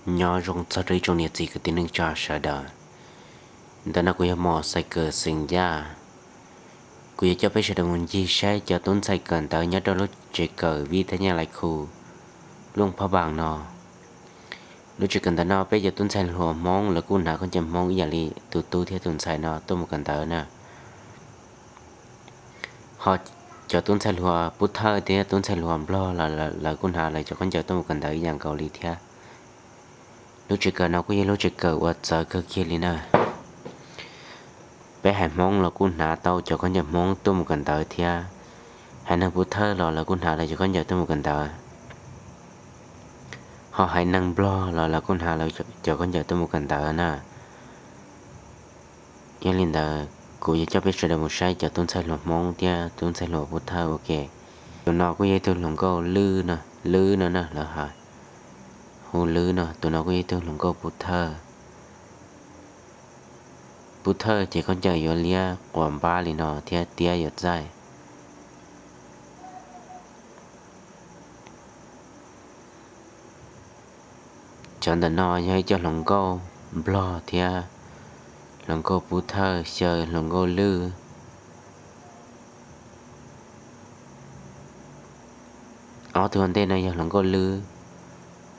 Nyob zoo txog rau ib tsoom niam txiv kwv tij neej tsa sawv daws. Ntawm no kuv yog Mos Xais Kawm xeem Yaj. Kuv yuav coj peb sawv daws mus ncig saib cov tub ntxhais kawm ntawv nyob rau lub tsev kawm Vib Thab Nyaj Lais Khu Luj Phab Npaas no. Lub tsev kawm ntawv no peb cov tub ntxhais hluas Hmoob lawv kuj hnav khaub ncaws Hmoob ib yam li tus tub thiab tus ntxhais no tuaj mus kawm ntawv na. Ho cov tub ntxhais hluas Pub Thawj thiab tub ntxhais hluas Nplog los lawv kuj hnav lawv cov khaub ncaws tuaj mus kawm ntawv ib yam nkaus li thiab. Lub tsev kawm no kuj yog lub tsev kawm uas txawv kawg kiag li na. Peb haiv Hmoob los kuj hnav tau cov khaub ncaws Hmoob tuaj mus kawm ntawv thiab. Haiv neeg Pub Thawj los lawv kuj hnav lawv cov khaub ncaws tuaj mus kawm ntawv. Ho haiv neeg Nplog los lawv kuj hnav lawv cov khaub ncaws tuaj mus kawm ntawv na. Yog li ntawd kuv yuav coj peb sawv daws mus saib cov tub ntxhais hluas Hmoob thiab tub ntxhais hluas Pub Thawj ua ke. Tus no kuj yog ib tug hluas nkauj Lwb no, Lwb no na lawv hu Lwb no. Tus no kuj yog ib tug hluas nkauj Pub Thawj. Pub Thawj ces khaub ncaws yuav liab quas npab li no thiab tiab yuav txaij. Cov ntawm no yog ib co hluas nkauj Nplog thiab hluas nkauj Pub Thawj xyaw hluas nkauj Lwb. Ob tug ua ntej no yog hluas nkauj Lwb,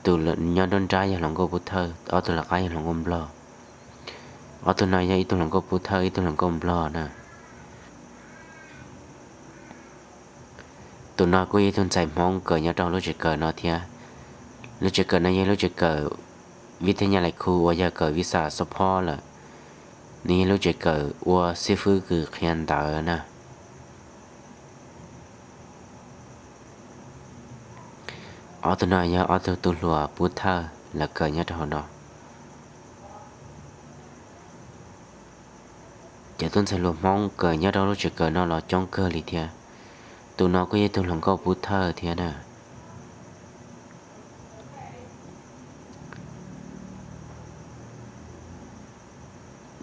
tus nyob nruab nrab yog hluas nkauj Pub Thawj, ob tug lawv qab yog hluas nkauj Nplog. Ob tug no yog ib tug hluas nkauj Pub Thawj ib tug hluas nkauj Nplog na. Tus no kuj yog ib tug ntxhais Hmoob kawm nyob rau lub tsev kawm no thiab. Lub tsev kawm no yog lub tsev kawm Vib Thab Nyaj Lais Khu uas yog kawm vis xas xab phob lawm. Nws yog lub tsev kawm ua xib fwb kws qhia ntawv na. Ob tug no yog ob tug tub hluas Pub Thawj lawv kawm nyob rau hauv no. Cov tub ntxhais hluas Hmoob kawm nyob rau lub tsev kawm no los coob kawg li thiab. Tus no kuj yog tug hluas nkauj Pub Thawj thiab na.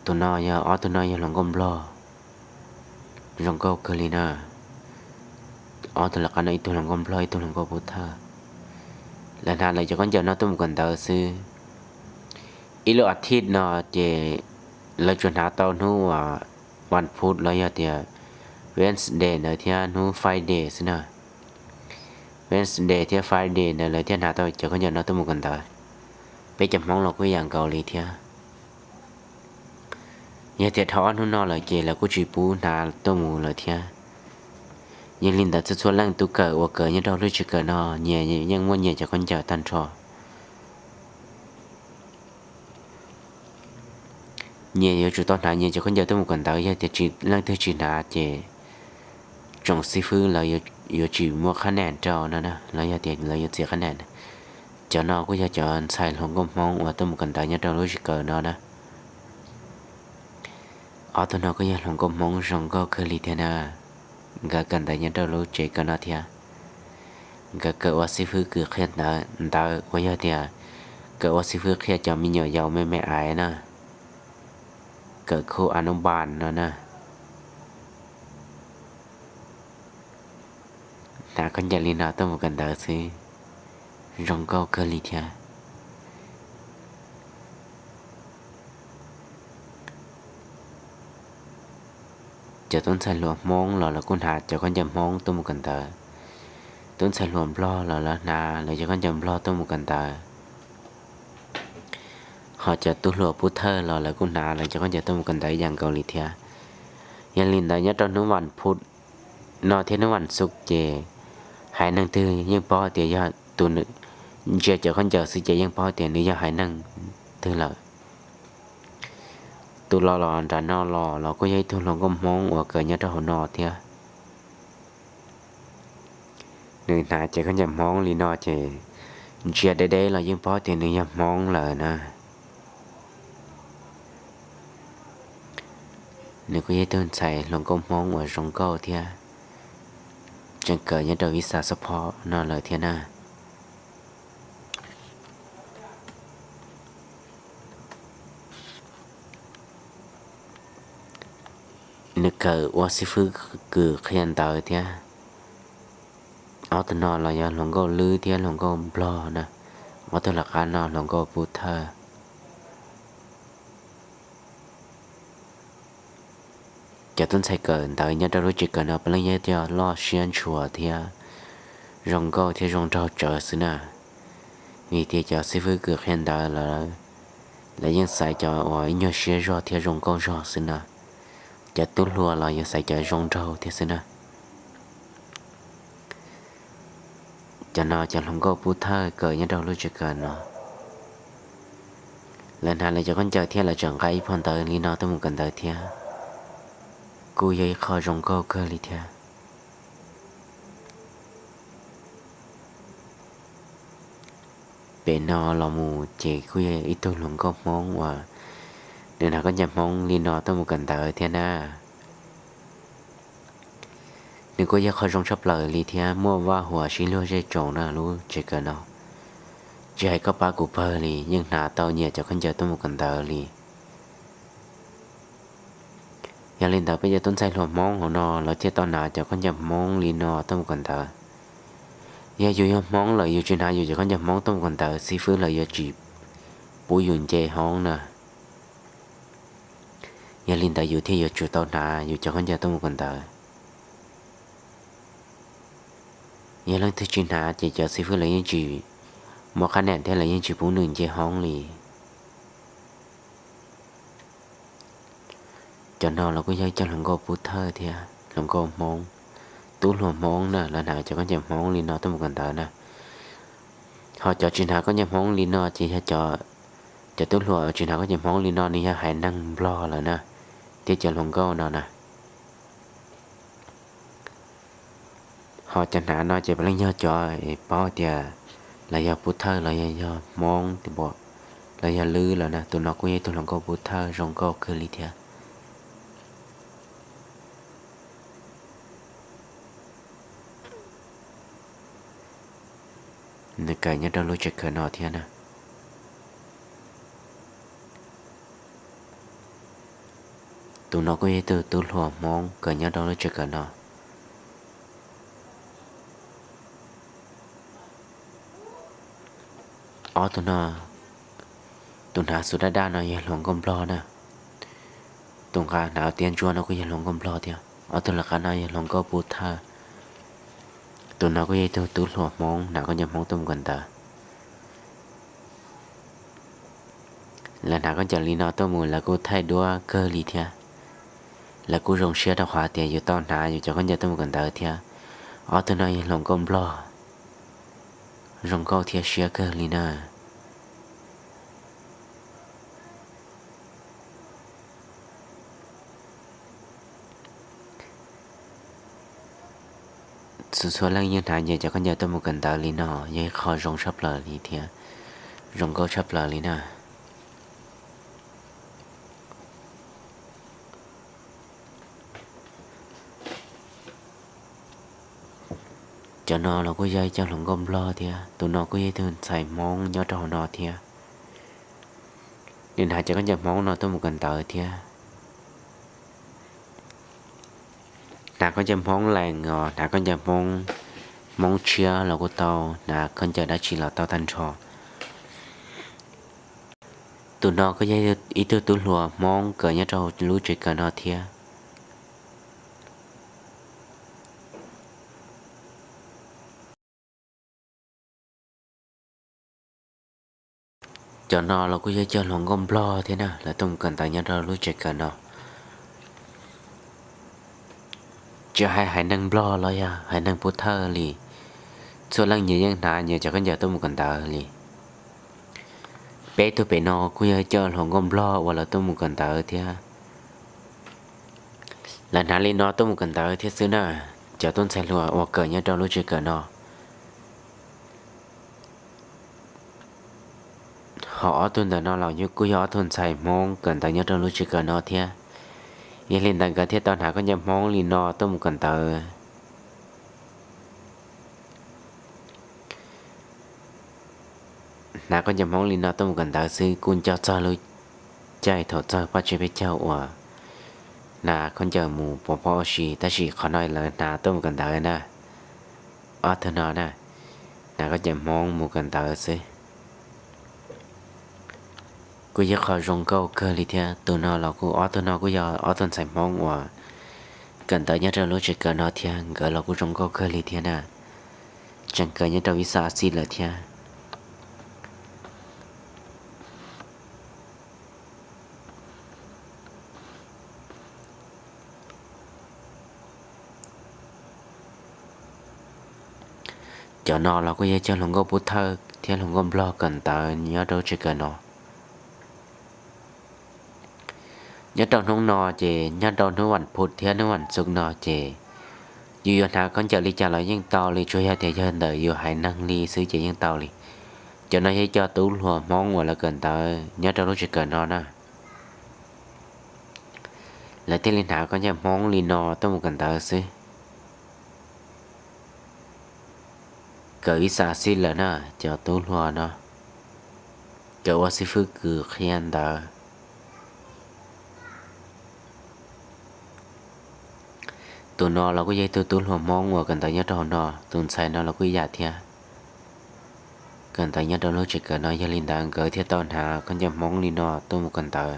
Tus no yog ob tug no yog hluas nkauj Nplog, zoo nkauj kawg li na. Ob tug lawv qab no ib tug hluas nkauj Nplog ib tug hluas nkauj Pub Thawj. Lawv hnav lawv cov khaub ncaws no tuaj mus kawm ntawv xwb. Ib lub as thiv no ces lawv tsuas hnav tau hnub uas vas phuv los yog tias Wednesday ntawd thiab hnub Friday xwb na. Wednesday thiab Friday ntawd lawv thiaj hnav tau cov khaub ncaws no tuaj mus kawm ntawv. Peb cov Hmoob los kuj ib yam nkaus li thiab. Yog tias dhau ob hnub no lawm ces lawv kuj tsis pub hnav tuaj mus lawm thiab. Yog li ntawd txhua txhua leej tub kawm uas kawm nyob rau lub tsev kawm no nyias yeej muaj nyias cov khaub ncaws tag nrho. Nyias yuav tsum tau hnav nyias cov khaub ncaws tuaj mus kawm ntawv, yog tias tsis, leej twg tsis hnav ces tsoom xib fwb lawv yuav tsis muab qhab nam rau no na, los yog tias lawv yuav txiav qhab nam. Cov no kuj yog cov ntxhais hluas nkauj Hmoob uas tuaj mus kawm ntawv nyob rau lub tsev kawm no na. Ob tug no kuj yog hluas nkauj Hmoob zoo nkauj kawg li thiab na. Nkawd kawm ntawv nyob rau lub tsev kawm no thiab. Nkawd kawm ua xib fwb kws qhia ntawv, ntawv uas yog tias kawm ua xib fwb qhia cov me nyuam yaus me me aiv na, kawm khu anub npas no na. Hnav khaub ncaws li no tuaj mus kawm ntawv xwb, zoo nkauj kawg li thiab. Cov tub ntxhais hluas Hmoob los lawv kuj hnav cov khaub ncaws Hmoob tuaj mus kawm ntawv. Tub ntxhais hluas Nplog los lawv hnav lawv cov khaub ncaws Nplog tuaj mus kawm ntawv. Ho cov tub hluas Pub Thawj los lawv kuj hnav lawv cov khaub ncaws tuaj mus kawm ntawv ib yam nkaus li thiab. Yog li ntawd nyob rau hnub vas phuv no thiab hnub vas xuv ces haiv neeg twg yeej paub tias yog tus, ntsia cov khaub ncaws xwb ces yeej paub tias nws yog haiv neeg twg lawm. Tus los los nram no los los kuj yog ib tug hluas nkauj Hmoob uas kawm nyob rau hauv no thiab. Nws hnav cov khaub ncaws Hmoob li no ces ntsia deb deb los yeej paub tias nws yog Hmoob lawm na. Nws kuj yog ib tug ntxhais hluas nkauj Hmoob uas zoo nkauj thiab, tseem kawm nyob rau vis xas xab phob no lawm thiab na. Nws kawm ua xib fwb kws qhia ntawv thiab. Ob tug no los yog hluas nkauj Lwb thiab hluas nkauj Nplog na. Ob tug lawv qab no hluas nkauj pub thawj. Cov tub ntxhais kawm ntawv nyob rau lub tsev kawm no puav leej yog cov loj siab ntshua thiab zoo nkauj thiab zoo nraug tsawv xwb na. Vim tias cov xib fwb kws qhia ntawv lawv, lawv yeej xaiv cov uas ib nyuag siab zog thiab zoo nkauj zog xwb na. Cov tub hluas los yog xaiv cov zoo nraug thiab xwb na. Cov no cov hluas nkauj pub thawj kawm nyob rau lub tsev kawm no. Lawv hnav lawv cov khaub ncaws thiab lawv tseem nqa ib phau ntawv li no tuaj mus kawm ntawv thiab. Kuj yog ib qho zoo nkauj kawg li thiab. Pem no los mus ces kuj yog ib tug hluas nkauj Hmoob uas nws hnav khaub ncaws Hmoob li no tuaj mus kawm ntawv thiab na. Nws kuj yog qho zoo tshaj plaws li thiab muaj vaj huam sib luag zej tsoom na lub tsev kawm no. Tsis hais koj pab kuv pawg li yeej hnav tau nyias cov khaub ncaws tuaj mus kawm ntawv li. Yog li ntawd peb cov tub ntxhais hluas Hmoob hauv no lawv thiaj tau hnav cov khaub ncaws Hmoob li no tuaj mus kawm ntawv. Yog yus yog Hmoob lawm yus tsis hnav yus cov khaub ncaws Hmoob tuaj mus kawm ntawv xib fwb lawv yuav tsis pub yus nce hoob na. Yog li ntawd yus thiaj yuav tsum tau hnav yus cov khaub ncaws tuaj mus kawm ntawv. Yog leej twg tsis hnav ces cov xib fwb lawv yeej tsis muaj qab niam thiab lawv yeej tsis pub nws nce hoob li. Cov no los kuj yog ib co hluas nkauj pub thawj thiab hluas nkauj Hmoob, tub hluas Hmoob na, lawv hnav cov khaub ncaws Hmoob li no tuaj mus kawm ntawv na. Ho cov tsis hnav khaub ncaws Hmoob li no ces yog cov, cov tub hluas tsis hnav khaub ncaws Hmoob li no nws yog haiv neeg Nplog lawm na, thiab cov hluas nkauj no na. Ho cov hnav no ces puav leej yog cov paub tias lawv yog pub thawj los yog, yog Hmoob, lawv yog lwb lawm na. Tus no kuj yog ib tug hluas nkauj pub thawj zoo nkauj kawg li thiab. Nws kawm nyob rau lub tsev kawm no thiab na. Tus no kuj yog ib tug tub hluas Hmoob kawm nyob rau lub tsev kawm no. Ob tug no, tus hnav xuv daj daj no yog hluas nkauj Nplog na. Tus nqa hnav tiab ntsuab no kuj yog hluas nkauj Nplog thiab. Ob tug lawv qab no yog hluas nkauj pub thawj. Tus no kuj yog ib tug tub hluas Hmoob hnav khaub ncaws Hmoob tuaj mus kawm ntawv. Lawv hnav khaub ncaws li no tuaj mus lawv kuj thaij duab kawg li thiab. Lawv kuj zoo siab rau qhov tias yus tau hnav yus cov khaub ncaws tuaj mus kawm ntawv thiab. Ob tug no yog hluas nkauj Nplog, zoo nkauj thiab siab kawg li na. Txhua txhua leej yeej hnav nyias cov khaub ncaws tuaj mus kawm ntawv li no yog ib qho zoo tshaj plaws li thiab, zoo nkauj tshaj plaws li na. Cov no los kuj yog ib co hluas nkauj Nplog thiab, tus no kuj yog ib tug ntxhais Hmoob nyob rau hauv no thiab. Nws hnav cov khaub ncaws Hmoob no tuaj mus kawm ntawv thiab. Hnav khaub ncaws Hmoob lees os, hnav khaub ncaws Hmoob, Hmoob tshiab los kuj tau, hnav khaub ncaws dab tsi los tau tag nrho. Tus no kuj yog ib tug tub hluas Hmoob kawm nyob rau lub tsev kawm no thiab. Cov no los kuj yog cov hluas nkauj Nplog thiab na, lawv tuaj mus kawm ntawv nyob rau lub tsev kawm no. Tsis hais haiv neeg Nplog los yog haiv neeg Pub Thawj li, txhua leej nyias yeej hnav nyias cov khaub ncaws tuaj mus kawm ntawv li. Peb tug pem no kuj yog cov hluas nkauj Nplog uas lawv tuaj mus kawm ntawv thiab. Lawv hnav li no tuaj mus kawm ntawv thiab xwb na, cov tub ntxhais hluas uas kawm nyob rau lub tsev kawm no. Ho ob tug ntawm no los kuj yog ob tug ntxhais Hmoob kawm ntawv nyob rau lub tsev kawm no thiab. Yog li ntawd nkawd thiaj tau hnav khaub ncaws Hmoob li no tuaj mus kawm ntawv. Hnav khaub ncaws Hmoob li no tuaj mus kawm ntawv xwb kuj nco txog lub caij thaum txog paj tsib peb caug uas hnav khaub ncaws mus pov pob ua si, tab sis qhov no lawv hnav tuaj mus kawm ntawv na. Ob tug no na, hnav khaub ncaws Hmoob mus kawm ntawv xwb. Kuj yog qhov zoo nkauj kawg li thiab. Tus no los kuj, ob tug no kuj yog ob tug ntxhais Hmoob uas kawm ntawv nyob rau lub tsev kawm no thiab, nkawd los kuj zoo nkauj kawg li thiab na. Tseem kawm nyob rau ib xav xij lawm thiab. Cov no los kuj yog cov hluas nkauj pub thawj thiab hluas nkauj nplog kawm ntawv nyob rau lub tsev kawm no. Nyob rau hnub no ces nyob rau hnub vas phuv thiab hnub vas xuv no ces yus yuav hnav khaub ncaws li cas los yeej tau li, tsuas yog tias yog ntawm yus haiv neeg li xwb ces yeej tau li. Cov no yog cov tub hluas Hmoob uas lawv kawm ntawv nyob rau lub tsev kawm no na. Lawv thiaj li hnav khaub ncaws Hmoob li no tuaj mus kawm ntawv xwb. Kawm ib xav xij lawm na, cov tub hluas no, kawm ua xib fwb kws qhia ntawv. Tus no los kuj yog ib tug tub hluas Hmoob uas kawm ntawv nyob rau hauv no, tus ntxhais no los kuj ib yam thiab. Kawm ntawv nyob rau lub tsev kawm no, yog li ntawd nkawd thiaj tau hnav khaub ncaws Hmoob li no tuaj mus kawm ntawv.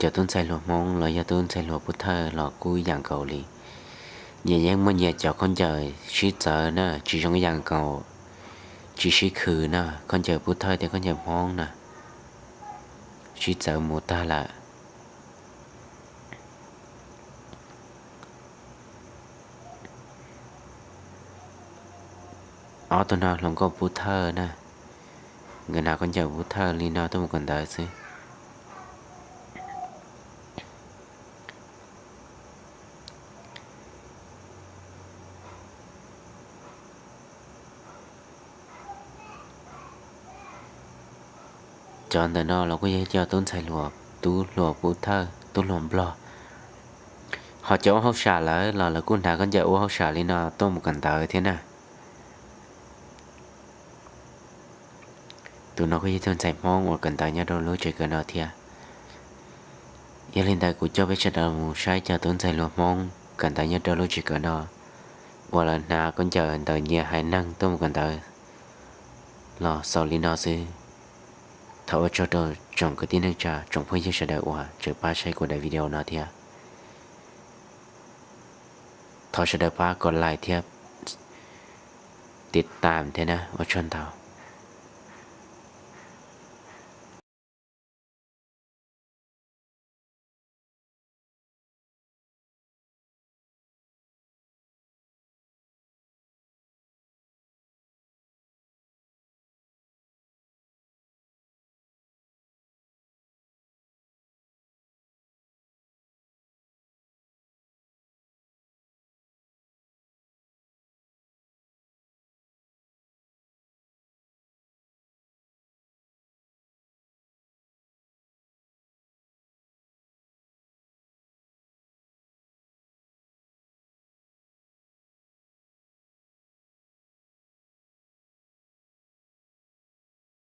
Cov tub ntxhais hluas Hmoob los yog tub ntxhais hluas pub thawj los kuj ib yam nkaus li. Nyias yeej muaj nyias cov khaub ncaws sib txawv na, tsis zoo ib yam nkaus, tsis sib khwm na, khaub ncaws pub thawj thiab khaub ncaws Hmoob na, sib txawv mus tag lawm. Ob tug no hluas nkauj pub thawj na, nkawd hnav khaub ncaws pub thawj li no tuaj mus kawm ntawv xwb. Cov ntawm no los kuj yog cov tub ntxhais hluas, tub hluas pub thawj, tub hluas nplog. Ho cov ua hauj sam lawm los lawv kuj hnav khaub ncaws ua hauj sam li no tuaj mus kawm ntawv thiab na. Tus no kuj yog tug ntxhais Hmoob uas kawm ntawv nyob rau lub tsev kawm no thiab. Yog li ntawd kuv coj peb sawv daws mus saib cov tub ntxhais hluas Hmoob kawm ntawv nyob rau lub tsev kawm no uas lawv hnav khaub ncaws ntawm nyias haiv neeg tuaj mus kawm ntawv los xaus li no xwb. Thov ua tsaug rau tsoom kwv tij neej tsa, tsoom phooj ywg sawv daws uas tseem pab saib kuv daim video no thiab. Thov sawv daws pab kom like thiab tiv tam thiab na, ua tsaug ntau.